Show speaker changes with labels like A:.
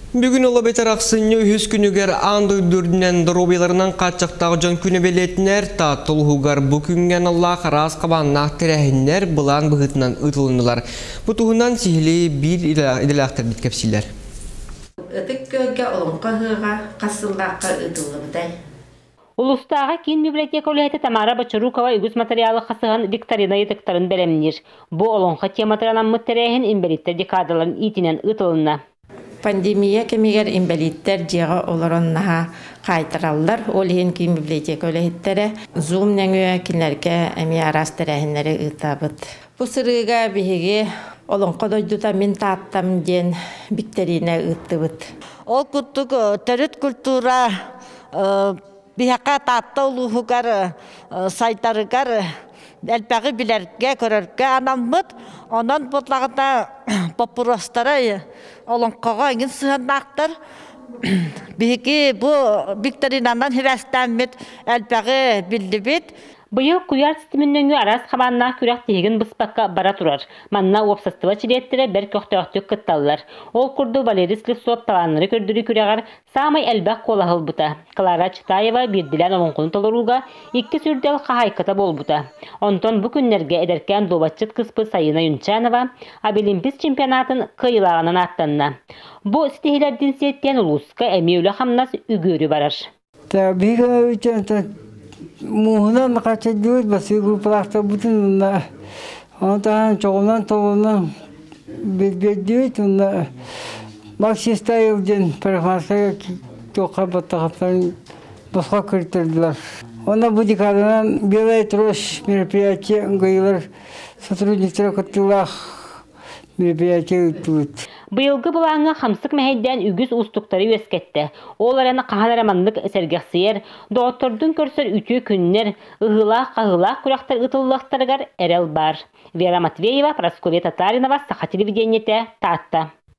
A: Бүгүн ол эбэтэр ахсынньы үһүс күнүгэр аан дойду үрдүнэн доруобуйаларынан хааччахтаах дьон күнэ бэлиэтинэр. Таатта улууһугар бу күҥҥэ аналлаах араас хабааннаах тэрээһиннэр былаан быһыытынан ыытылыннылар. Бу туһунан сиһилии биир идэлээхтэрбит кэпсииллэр.
B: Ытык Күөлгэ Олоҥхо ыһыаҕа хас сыллаахха ыытыллыбытай?
C: Улуустааҕы киин библиотека үлэһитэ Тамара Бочорукова үгүс матырыйаалы хасыһан викторина ыйытыктарын бэлэмниир. Бу олоҥхо тематыгар анаммыт тэрээһин инбэлииттэр декадаларын иитинэн ыытылынна.
B: Пандемия кэмигэр инбэлииттэр дьиэҕэ олорон наһаа хаайтараллар. Ол иһин киин библиотека үлэһиттэрэ Zoom нөҥүө кинилэргэ эмиэ араас тэрээһиннэри ыытабыт. Бу сырыыга биһиги Олоҥхо дойдута мин Тааттам диэн биктэриинэ ыыттыбыт.
D: Ол курдук төрүт культура биһиэхэ Таатта улууһугар сайдарыгар элбэҕи билэргэ, көрөргө анаммыт. Онон буоллаҕына боппуруостара олоҥхоҕо эҥин сыһыаннаахтар. Биһиги бу викторинанан сибээстээммит элбэҕи биллибит.
C: Быйыл куйаар ситимин нөҥүө араас хабааннаах күрэх тиһигин быспакка бара турар. Манна уопсастыба чилиэттэрэ бэрт көхтөөхтүк кытталлар. Ол курдук Валерий Слепцов талааннары көрдөрүү күрэҕэр саамай элбэх куолаһы ылбыта. Клара Читаева биирдилээн олоҥхону толорууга иккис үрдэл хаһаайката буолбута. Онтон бу күннэргэ эдэркээн дуобатчыт кыспыт Сайыына Юнчанова Абилимпис чемпионатын кыайыылааҕынан ааттанна. Бу ситиһиилэрдин сиэттиэн улууска эмиэ үлэ-хамнас үгүөрү барар.
E: Биһиги мууһунан хачайдыбыт басыы группалаахтарбытын уонна ону таһынан чоҕунан толунан биэрдибит уонна Макси Стайл диэн парикмахерская туохха баттахаттарын босхо кыртырдылар. Онно бу декаданан Белая трость мероприятие ыңгыйылар сотрудниктара кыттыылаах мероприятие ыыттыбыт.
C: Быйылгы былааҥҥа хамсык мэһэйдээн үгүс уустуктары үөскэттэ. Ол эрэн хаһан эрэ маннык сэргэхсийэр, доҕоттордуун көрсөр үтүө күннэр, ыһыылаах-хаһыылаах күрэхтэр ыытыллыахтарыгар эрэл баар. Вера Матвеева, Прасковья Татаринова, Саха телевидениетэ, Таатта.